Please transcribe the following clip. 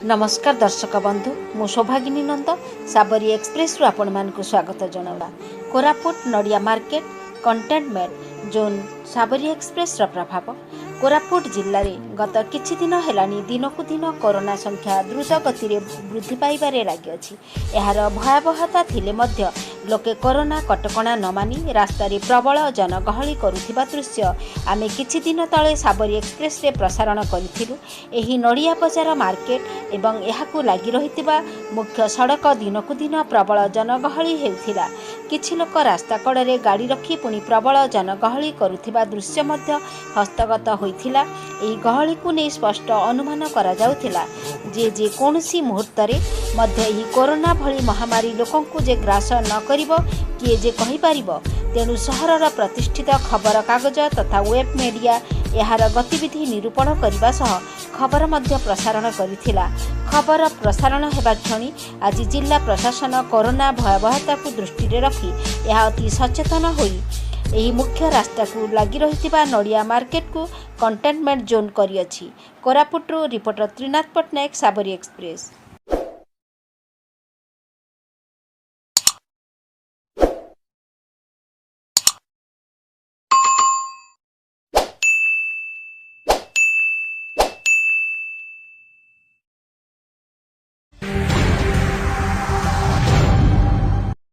ନମସ୍କାର ଦର୍ଶକ ବନ୍ଧୁ, ମୁଁ ସୌଭାଗିନୀ ନନ୍ଦ, ସାବରୀ ଏକ୍ସପ୍ରେସରୁ ଆପଣମାନଙ୍କୁ ସ୍ୱାଗତ ଜଣାଇବା। କୋରାପୁଟ ନଡ଼ିଆ ମାର୍କେଟ କଣ୍ଟେନମେଣ୍ଟ ଜୋନ୍, ସାବରୀ ଏକ୍ସପ୍ରେସର ପ୍ରଭାବ। କୋରାପୁଟ ଜିଲ୍ଲାରେ ଗତ କିଛି ଦିନ ହେଲାଣି ଦିନକୁ ଦିନ କରୋନା ସଂଖ୍ୟା ଦ୍ରୁତ ଗତିରେ ବୃଦ୍ଧି ପାଇବାରେ ଲାଗିଅଛି। ଏହାର ଭୟାବହତା ଥିଲେ ମଧ୍ୟ ଲୋକେ କରୋନା କଟକଣା ନ ମାନି ରାସ୍ତାରେ ପ୍ରବଳ ଜନଗହଳି କରୁଥିବା ଦୃଶ୍ୟ ଆମେ କିଛି ଦିନ ତଳେ ସାବରୀ ଏକ୍ସପ୍ରେସରେ ପ୍ରସାରଣ କରିଥିଲୁ। ଏହି ନଡ଼ିଆ ବଜାର ମାର୍କେଟ ଏବଂ ଏହାକୁ ଲାଗି ରହିଥିବା ମୁଖ୍ୟ ସଡ଼କ ଦିନକୁ ଦିନ ପ୍ରବଳ ଜନଗହଳି ହେଉଥିଲା। କିଛି ଲୋକ ରାସ୍ତା କଡ଼ରେ ଗାଡ଼ି ରଖି ପୁଣି ପ୍ରବଳ ଜନଗହଳି କରୁଥିବା ଦୃଶ୍ୟ ମଧ୍ୟ ହସ୍ତଗତ ହୋଇଥିଲା। ଏହି ଗହଳିକୁ ନେଇ ସ୍ପଷ୍ଟ ଅନୁମାନ କରାଯାଉଥିଲା ଯେ ଯେକୌଣସି ମୁହୂର୍ତ୍ତରେ ମଧ୍ୟ ଏହି କରୋନା ଭଳି ମହାମାରୀ ଲୋକଙ୍କୁ ଯେ ଗ୍ରାସ ନ କରିବ, କିଏ ଯେ କହିପାରିବ? ତେଣୁ ସହରର ପ୍ରତିଷ୍ଠିତ ଖବରକାଗଜ ତଥା ୱେବ୍ ମିଡ଼ିଆ ଏହାର ଗତିବିଧି ନିରୂପଣ କରିବା ସହ ଖବର ମଧ୍ୟ ପ୍ରସାରଣ କରିଥିଲା। ଖବର ପ୍ରସାରଣ ହେବା କ୍ଷଣି ଆଜି ଜିଲ୍ଲା ପ୍ରଶାସନ କରୋନା ଭୟାବହତାକୁ ଦୃଷ୍ଟିରେ ରଖି ଏହା ଅତି ସଚେତନ ହୋଇ ଏହି ମୁଖ୍ୟ ରାସ୍ତାକୁ ଲାଗି ରହିଥିବା ନଡ଼ିଆ ମାର୍କେଟକୁ କଣ୍ଟେନମେଣ୍ଟ ଜୋନ୍ କରିଅଛି। କୋରାପୁଟରୁ ରିପୋର୍ଟର ତ୍ରିନାଥ ପଟ୍ଟନାୟକ, ସାବରୀ ଏକ୍ସପ୍ରେସ।